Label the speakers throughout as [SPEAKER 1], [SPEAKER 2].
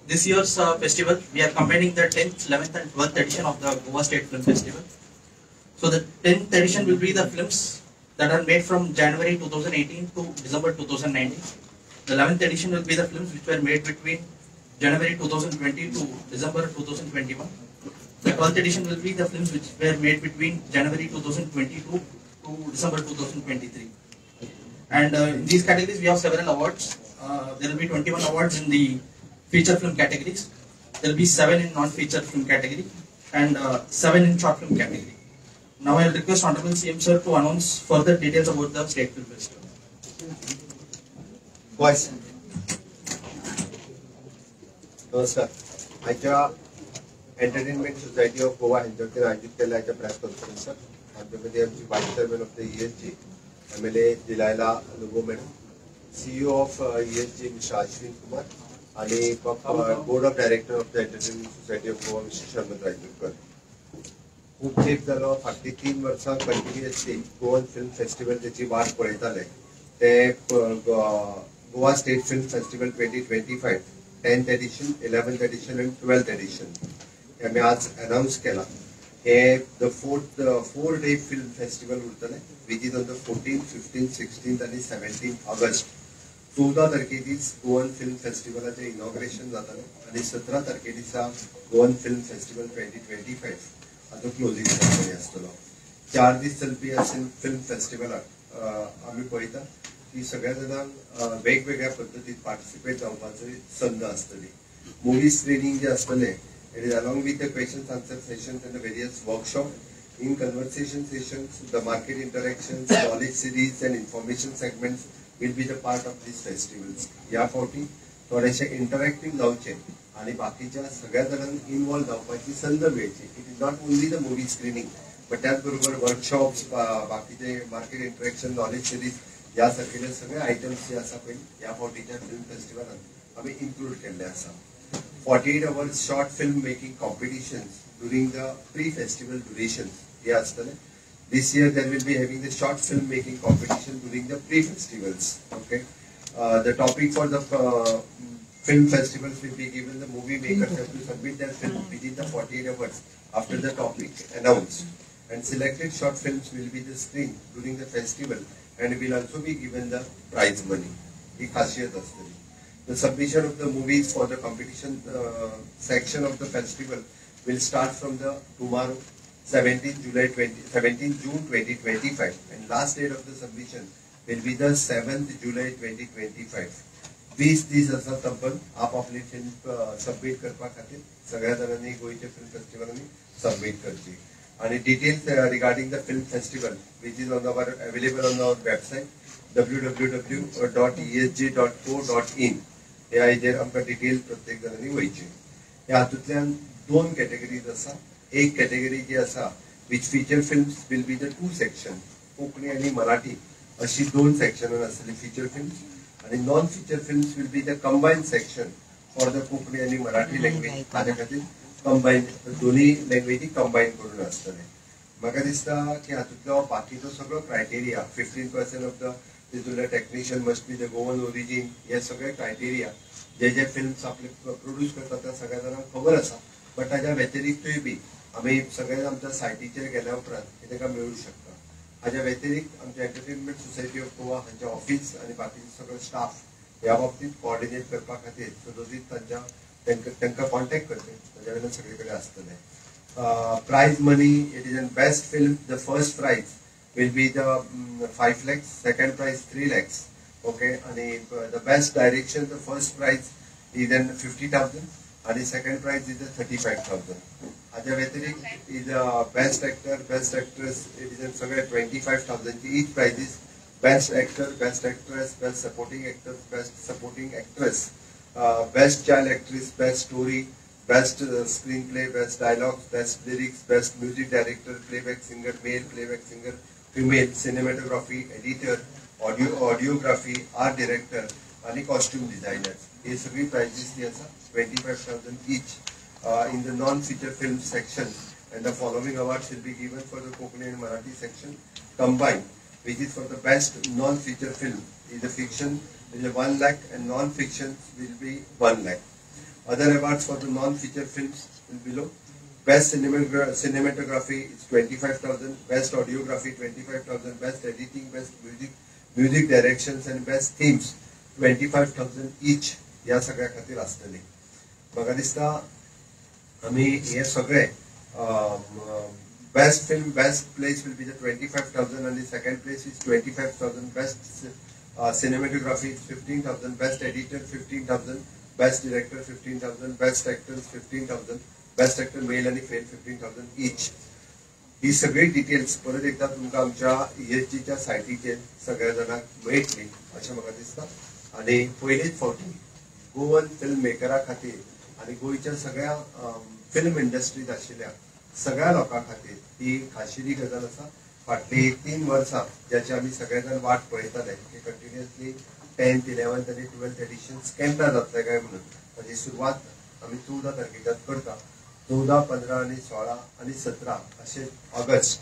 [SPEAKER 1] This year's festival, we are combining the 10th, 11th and 12th edition of the Goa State Film Festival. So the 10th edition will be the films that are made from January 2018 to December 2019. The 11th edition will be the films which were made between January 2020 to December 2021. The 12th edition will be the films which were made between January 2022 to December 2023. And in these categories, we have several awards. There will be 21 awards in the feature film categories. There will be 7 in non-feature film category and 7 in short film category. Now I will request Honorable CM sir to announce further details about the State Film Festival.
[SPEAKER 2] Voice. नमस्कार. आयच्या entertainment society of Goa हेंच्या वतीन आयोजीत केल्ल्या आयच्या press कॉन्फरन्साक आमचे मदीं आमची vice chairman of the ESG MLA Delilah Lobo madam, CEO of ESG Mister Ashwin Kumar आणि board of director of the Entertainment Society of Goa Mister Sharmad Rajurkar. खूब तेंप जालो, फाटलीं 3 वर्सां कंटिन्युअसली गोवन फिल्म फेस्टिवल तेची वाट पळयताले. ते Goa State Film Festival 2025 10th edition, 11th edition आनी 12th edition हे आमी आज अनावन्स केला. हे the 4 day film festival उरतले, which is on the 14, 15, 16 आनी 17 ऑगस्ट. 14 तारखे दीस गोवन फिल्म फेस्टिवलाचें इनॉग्रेशन जातलें आनी 17 तारखे दिसा गोवन फिल्म फेस्टिवल 2025 हाचो क्लोजींग सेरेमनी आसतलो. 4 दीस चलपी ह्या फिल्म फेस्टिवलाक आमी पळयता की सगळ्या जाणांक वेगवेगळ्या पद्दतीन पार्टिसिपेट जावपाची संद आसतली. मुवी स्क्रिनींग जे आसतलें, it is along with the questions answer sessions and the various workshop, in conversation sessions, the market interactions, knowledge series and information segments will be the part of these festivals. ह्या फावटी थोडेशे इंटरॅक्टीव जावचे आनी बाकीच्या सगळ्या जाणांक involve जावपाची संद मेळची. It is not only the movie screening, but त्याच बरोबर वर्कशॉप्स, बाकीचे मार्केट इंटरॅक्शन, नॉलेज सिरीज ह्या सारकेले सगळे आयटम्स जे आसा पळय ह्या फावटीच्या फिल्म फेस्टिवलान आमी इन्क्लूड केल्ले आसा. 48 hours short film making competitions during the pre-festival durations हे आसतले. This year there will be having the short film making competition during the pre-festivals. Okay, the topic for the film festivals will be given. The movie makers have to submit their film within the 48 hours after the topic announced, and selected short films will be the screened during the festival and will also be given the prize money. ही खासियत आसतली. The submission of the movies for the competition section of the festival will start from the tomorrow, 17 June 2025, and last date of the submission will be the 7th July 2025. 20 दीस आसा तब्बल आप आपली film submit करपा खातीर सगळ्या जाणांनी गोंयच्या फिल्म फेस्टिवलांनी सबमीट करची. आणि details regarding the film festival which is on our available on our website www.esg.co.in ह्या हेजेर आमकां डिटेल प्रत्येक जाणांनी वयची. ह्या हातूंतल्यान 2 कॅटेगरीज आसा. एक कॅटेगरी जी आसा which feature films will be the 2 section, Konkani आनी मराठी अशी 2 सेक्शनान आसतली फिचर फिल्म्स, आनी non feature films will be the combined section for the Konkani आनी मराठी लँग्वेज. ताच्या खातीर कंबायन दोन्ही लँग्वेजी कंबायन करून आसतले. म्हाका दिसता की हातूंतलो बाकीचो सगळो क्रायटेरिया 15% ऑफ the तितूंतले technician must be the Goan origin, हे सगळे क्रायटेरिया जे जे फिल्म्स आपले प्रोड्यूस करता त्या सगळ्या जाणांक खबर आसा. बट ताच्या व्यतिरिक्तूय बी आमी सगळे आमच्या सायटीचेर गेल्या उपरांत हे ताका मेळूं शकता. हाज्या व्यतिरिक्त आमच्या एंटरटेनमेंट सोसायटी ऑफ गोवा हांच्या ऑफिस आनी बाकीचे सगळे स्टाफ ह्या बाबतींत कोऑर्डिनेट करपा खातीर सदोदीत तांकां कॉन्टेक्ट करचे, ताज्या वयल्यान सगळे कडेन आसतले. Prize money, it is an best film, the first prize will be the 5 lakhs, second prize 3 lakhs. Okay, and the best direction, the first prize is then 50,000 and the second prize is the 35,000. हाज्या व्यतिरिक्त is the best actor, best actress, it is सगळे 25,000 each prize is best actor, best actress, best supporting actor, best supporting actress, best child actress, best story, best screen play, best dialogues, best lyrics, best music director, playback singer, male playback singer, female, cinematography, editor, audiography, art director आणि costume designers. हे सगळी prices जी आसा 25,000 each in the non feature film section, and the following awards will be given for the Konkani and Marathi section combined, which is for the best non-feature film. Is a fiction is a 1 lakh and non-fiction will be 1 lakh. Other awards for the non feature films below. Best cinematography is 25,000, best audiography 25,000, best editing, best music, music directions and best themes 25,000 each ह्या सगळ्या खातीर आसतली. म्हाका दिसता आमी हे सगळे best film best place will be the 25,000 आनी second place is 25,000, best cinematography 15,000, best editor 15,000, best director 15,000, best actors 15,000, best actor male आनी फिमेल 15,000 ईच. ही सगळी डिटेल्स परत एकदा तुमकां आमच्या ESGच्या सायटीचेर सगळ्या जाणांक मेळटली अशें म्हाका दिसता. आनी पयलीच फावटी गोवन फिल्म मेकरा खातीर आनी गोंयच्या सगळ्या फिल्म इंडस्ट्रीत आशिल्ल्या सगळ्या लोकां खातीर ही खाशेली गजाल आसा. फाटली 3 वर्सां ज्याची आमी सगळे जाण वाट पळयताले की कंटिन्युअसली 10th, 11th आनी 12th editions केन्ना जातले काय म्हणून, ताची सुरवात आमी 14 तारखेच्यान करता. 14, 15 आनी 16 आनी 17 अशे ऑगस्ट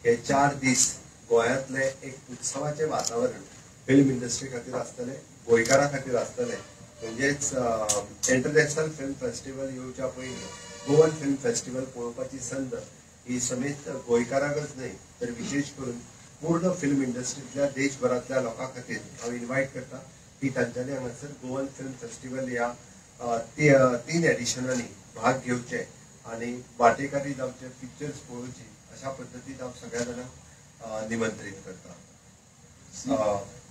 [SPEAKER 2] हे 4 दीस गोंयांतले एक उत्सवाचें वातावरण फिल्म इंडस्ट्री खातीर आसतलें, गोंयकारां खातीर आसतलें. म्हणजेच इंटरनॅशनल फिल्म फेस्टिवल येवच्या पयलीं गोवन फिल्म फेस्टिवल पळोवपाची संद ही समेत गोंयकारांकच न्हय तर विशेष करून पूर्ण फिल्म इंडस्ट्रींतल्या देशभरांतल्या लोकां खातीर हांव इन्वायट करता की तांच्यांनी हांगासर गोवन फिल्म फेस्टिवल ह्या 3 एडिशनांनी भाग घेवचे आनी वाटेकारी जावचे, पिक्चर्स पळोवची अशा पद्दतीन हांव सगळ्या जाणांक निमंत्रीत करता.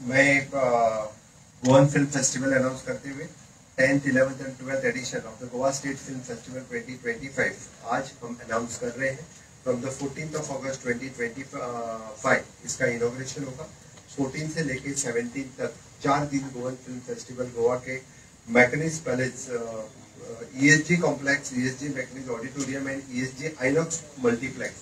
[SPEAKER 2] मैं एक गोवन फिल्म फेस्टिवल अनाउंस करते हुए 10th, 11th and 12th edition of the Goa State Film Festival 2025 आज हम अनाउंस कर रहे हैं. From the 14th of August 2025 इसका इनॉग्रेशन होगा. 14 से लेके 17 तक 4 दिन Goan film festival Goa K Mackenzie Palace, ESG complex, ESG Mackenzie auditorium and ESG Inox multiplex,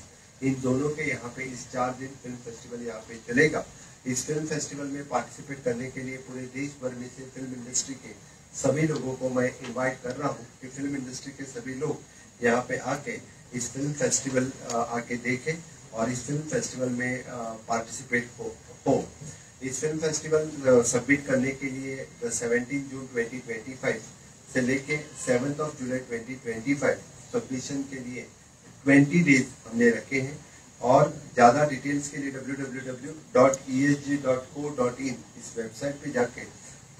[SPEAKER 2] in दोनों K यहाँ पे इस 4 दिन फिल्म फेस्टिवल यहाँ पे चलेगा. इस फिल्म फेस्टिवल में पार्टिसिपेट करने के लिए पूरे देश भर में से फिल्म इंडस्ट्री के सभी लोगों को मैं इनवाइट कर रहा हूँ कि फिल्म इंडस्ट्री के सभी लोग यहाँ पे आके इस फिल्म फेस्टिवल आके देखें और इस फिल्म फेस्टिवल में पार्टिसिपेट हो. इस फिल्म फेस्टिवल सबमिट करने के लिए 17 जून 2025 से लेके 7 ऑफ जुलाई 2025 सबमिशन के लिए 20 डेज हमने रखे हैं. और ज़्यादा डिटेल्स के लिए www.esg.co.in इस वेबसाइट पे जाके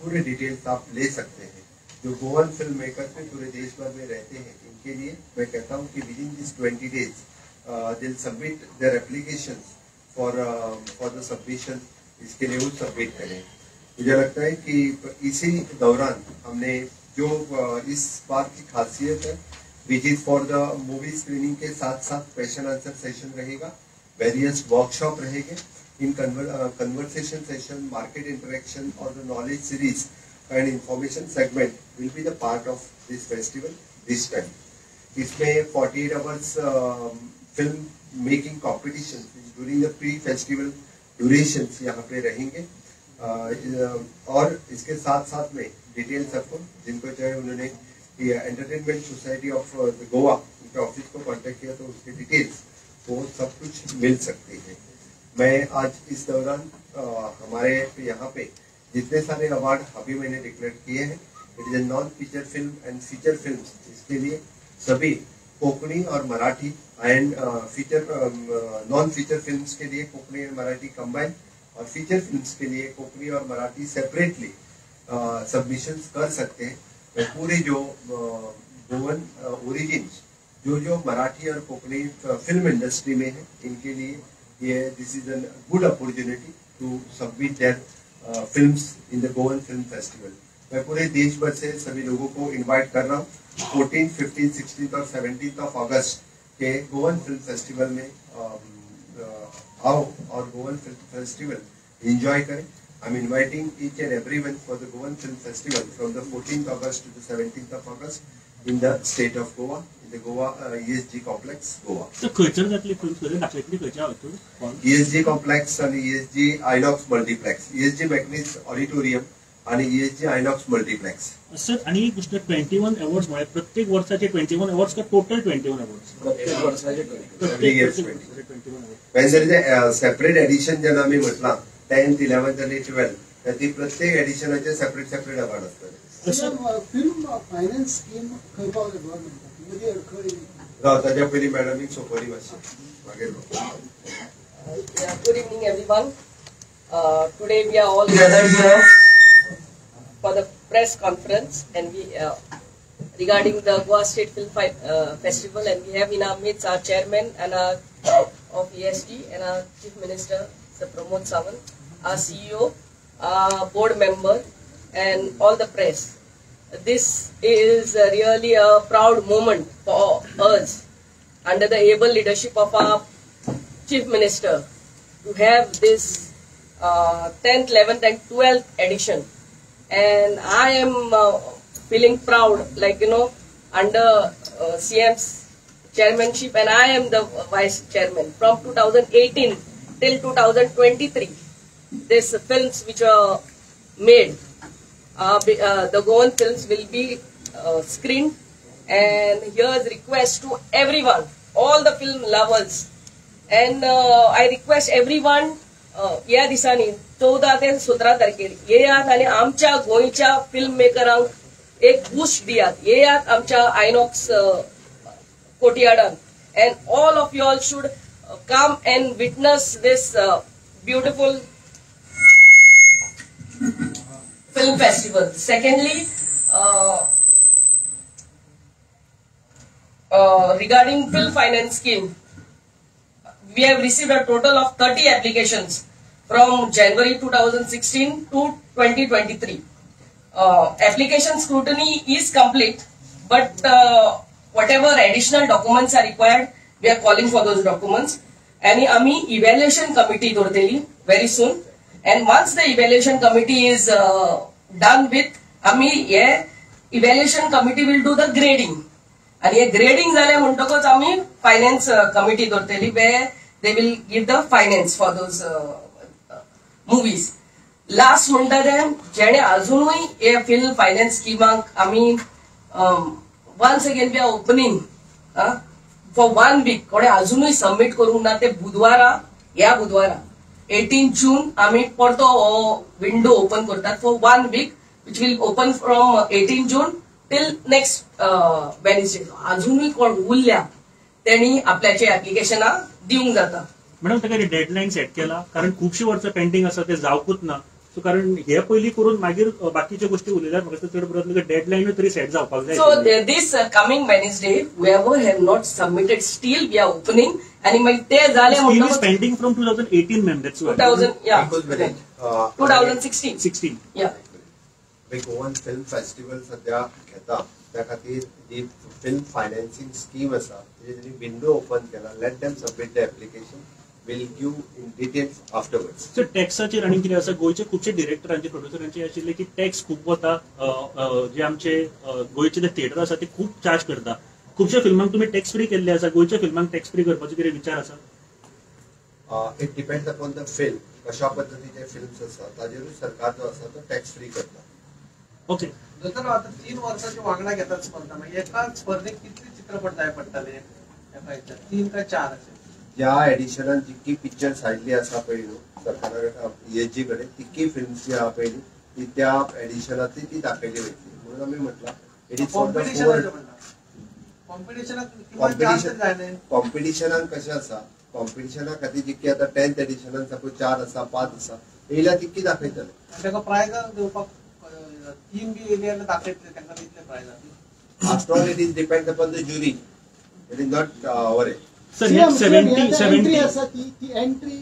[SPEAKER 2] पूरे डिटेल्स आप ले सकते हैं. जो गोवन फिल्म मेकर्स में पूरे देश भर में रहते हैं इनके लिए मैं कहता हूँ कि within this 20 days they submit their applications for the submission, इसके लिए वो सबमिट करें. मुझे लगता है कि इसी दौरान हमने जो इस बार की खासियत है which is for the movie screening K साथ साथ क्वेश्चन आंसर सेशन रहेगा, वेरियस वर्कशॉप रहेंगे, in conversation session, market interaction Aur the knowledge series and information segment will be the part of this festival this time. इसमें 48 hours film making competition during the pre festival durations यहाँ pay रहेंगे. और इसके साथ साथ में detail सबको जिनको चाहे उन्होंने एंटरटेनमेंट सोसाइटी ऑफ गोवा उनके ऑफिस को कांटेक्ट किया तो उसके डिटेल्स वो सब कुछ मिल सकती है. मैं आज इस दौरान हमारे यहाँ पे जितने सारे अवार्ड अभी मैंने डिक्लेयर किए हैं, it is a non feature film and feature film, इसके लिए सभी कोंकणी और Marathi and feature non feature films के लिए कोंकणी एंड मराठी कंबाइन और फीचर फिल्म्स के लिए कोंकणी और मराठी सेपरेटली सबमिशंस कर सकते हैं. पूरे जो गोवन ओरिजिन्स जो जो मराठी और कोंकणी फिल्म इंडस्ट्री में है इनके लिए ये this is a good opportunity to submit their films in the Goan film festival. मैं पूरे देश भर से सभी लोगों को इनवाइट कर रहा हूँ 14, 15, 16 और 17 of August K Goan film festival में आओ और गोवन फिल्म फेस्टिवल एंजॉय करें. I am inviting each and everyone for the Goan Film Festival from the 14th August to the 17th of August in the state of Goa, in the Goa ESG complex, Goa.
[SPEAKER 3] So, खंयसर जातली film सगळी दाखयतली खंयच्या हातूंत?
[SPEAKER 2] ESG complex आणि ESG Inox multiplex, ESG Mackenzie auditorium आणि ESG Inox multiplex.
[SPEAKER 3] Sir, आणि एक गोष्ट, 21 अवॉर्ड्स म्हळ्यार प्रत्येक वर्साचे 21 अवॉर्ड्स का टोटल 21 अवॉर्ड्स?
[SPEAKER 4] प्रत्येक वर्साचे
[SPEAKER 2] Every year 21. When there is a separate edition जेन्ना आमी म्हटलां 10th, 11th आणि 12th, ती प्रत्येक एडिशनाचे सेपरेट सेपरेट अवॉर्ड आसतले.
[SPEAKER 4] फिल्म फायनान्स स्कीम खंय पावले गव्हर्नमेंटाक मदीं अडखळ
[SPEAKER 2] राव ताज्या पयलीं मॅडमीक सोपरी मातशी मागीर.
[SPEAKER 5] Good evening everyone. Today we are all gathered here for the press conference and we regarding the Goa State Film Festival, and we have in our midst our chairman and our of ESG and our Chief Minister Sir Pramod Sawant, our CEO, our board member and all the press. This is really a proud moment for us under the able leadership of our Chief Minister to have this 10th, 11th and 12th edition. And I am feeling proud, like you know, under CM's chairmanship, and I am the vice chairman from 2018 till 2023. These films which are made, the Goan films will be screened. And here's request to everyone, all the film lovers, and I request everyone ह्या दिसांनी 14 ते 17 तारखेर येयात आनी आमच्या गोंयच्या film मेकरांक एक boost दियात. येयात आमच्या INOX कोर्टयार्डान and all of you all should come and witness this beautiful film festival. Secondly, regarding film finance scheme, we have received a total of 30 applications from January 2016 to 2023. Application scrutiny is complete, but whatever additional documents are required, we are calling for those documents. And ami evaluation committee dorteli very soon. And once the evaluation committee is done with, ami ye evaluation committee will do the grading. And ye grading जाले म्हणटकच आमी finance committee दवरतली where they will give the finance for those movies. Last म्हणटा ते जेणे अजुनूय हे film finance स्किमाक आमी once again we are opening for 1 week. कोणे अजुनूय सबमीट करूंक ना ते बुधवारा, ह्या बुधवारा 18 जून आमी परतो हो विंडो ओपन करतात for 1 week, which will open from 18 June till next Wednesday. अजूनय कोण उरल्या तेणी आपल्याचे एप्लिकेशनां दिवंक जाता.
[SPEAKER 3] मॅडम, ताका डेडलायन सेट केला? कारण खुबशीं वर्सां पेंडींग आसा, ते जावकूच ना. सो कारण हे पयलीं करून मागीर बाकीच्यो गोष्टी उलयल्यार म्हाका चड बरें डेडलायनूय तरी सेट जावपाक जाय.
[SPEAKER 5] So this coming Wednesday, whoever have not submitted, still we are opening. आनी मागीर ते जाले म्हणटकच
[SPEAKER 3] pending from 2018 ma'am, that's why
[SPEAKER 5] 2016
[SPEAKER 3] 16
[SPEAKER 5] या
[SPEAKER 2] गोवन फिल्म फेस्टिवल सध्या घेता त्या खातीर जी फिल्म फायनान्सिंग स्कीम आसा तेजे विंडो ओपन केला. Let them submit the application, will give in details afterwards.
[SPEAKER 3] Sir, टॅक्साचेर आनी कितें आसा, गोंयचे खुबशे डिरेक्टरांचे प्रोड्युसरांचे आशिल्ले की टॅक्स खूब वता, जे आमचे गोंयचे जे थिएटर आसा ते खूब चार्ज करता. खुबशे फिल्मांक तुमी टॅक्स फ्री केल्ले आसा, गोंयच्या फिल्मांक टॅक्स फ्री करपाचो कितें विचार आसा?
[SPEAKER 2] It depends upon the film, कशा पद्दतीचे फिल्म्स आसा ताजेरूय सरकार जो आसा तो टॅक्स फ्री करता.
[SPEAKER 3] ओके
[SPEAKER 6] दोतोर, आता 3 वर्साची वांगडा घेतात स्पर्धा, मागीर एका स्पर्धेक कितले चित्रपट जाय पडटले? एका हेच्यात 3 काय 4 अशे?
[SPEAKER 2] ज्या एडिशनान जितकी पिक्चर्स आयिल्ली आसा पळय न्हू सरकारा ईएसजी कडेन तितकी फिल्म्स जी आहा पळय न्हू ती त्या एडिशनांतली ती दाखयली वयतली. म्हणून आमी म्हटलां it is for the four. कॉम्पिटिशनाक कशें आसा, कॉम्पिटिशना खातीर जितकी आतां 10th एडिशनान सपोज 4 आसा 5 आसा येयल्या तितकी दाखयतले.
[SPEAKER 6] ताका प्रायजां दिवपाक 3 बी येयली जाल्यार दाखयतले तांकां दितले प्रायजां.
[SPEAKER 2] After all it is depend upon the jury, it is not our.
[SPEAKER 3] Sir,
[SPEAKER 4] entry आसा ती एंट्री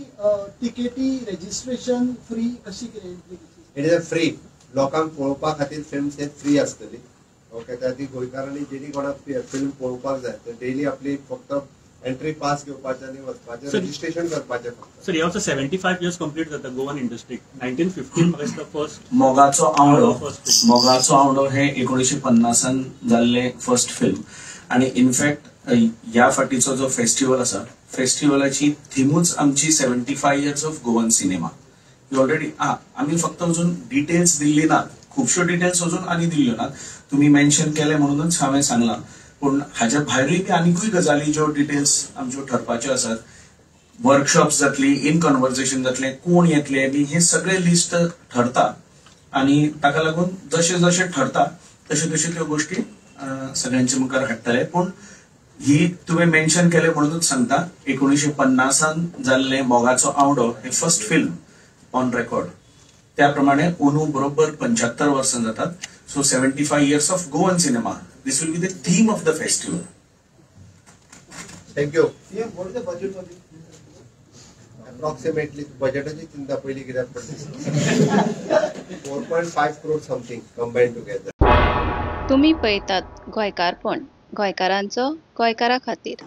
[SPEAKER 4] तिकेटी रजिस्ट्रेशन फ्री कशी कितें entry?
[SPEAKER 2] It is a free, लोकांक पळोवपा खातीर फिल्म्स हे फ्री आसतली. ओके, त्या खातीर गोंयकारांनी जेणी कोणाक फिल्म पळोवपाक जाय तर डेली आपली फक्त एंट्री पास घेवपाचें आनी वचपाचें, रजिस्ट्रेशन करपाचें फक्त.
[SPEAKER 3] सर, ह्या वर्सा 75 इयर्स कंप्लीट जाता गोवन इंडस्ट्रीक. 1915 म्हाका दिसता फर्स्ट
[SPEAKER 7] मोगाचो आवडो. मोगाचो आवडो हे 1950 जाल्ले फर्स्ट फिल्म. आनी इनफॅक्ट ह्या फाटीचो जो फेस्टिवल आसा, फेस्टिवलाची थिमूच आमची 75 years of Goan cinema. Already आमी फक्त अजून डिटेल्स दिल्ली नात, खुबश्यो डिटेल्स अजून आनी दिल्ल्यो नात, तुमी मेन्शन केले म्हणूनच हांवें सांगलां. पूण हाज्या भायरूय बी आनिकूय गजाली ज्यो डिटेल्स आमच्यो ठरपाच्यो आसात. वर्कशॉप्स जातली, इन कॉन्वर्जेशन जातलें, कोण येतले बी हे सगळे लिस्ट ठरता आनी ताका लागून जशें जशें ठरता तशें तशें त्यो गोष्टी सगळ्यांच्या मुखार हाडटले. पूण ही तुवें मेन्शन केलें म्हणूनच सांगता, 1950 जाल्लें मोगाचो आवडो हे फर्स्ट फिल्म ऑन रेकॉर्ड. त्या प्रमाणे अंदू बरोबर 75 वर्सां जातात. So 75 years of Goan cinema, this will be the theme of the festival.
[SPEAKER 2] Thank you.
[SPEAKER 4] CM, what is the budget for this?
[SPEAKER 2] Approximately बजेटाची चिंता पयली कित्याक पडली, 4.5 crore something combine together.
[SPEAKER 8] तुमी पळयतात गोंयकारपण, गोंयकारांचो गोंयकारा खातीर.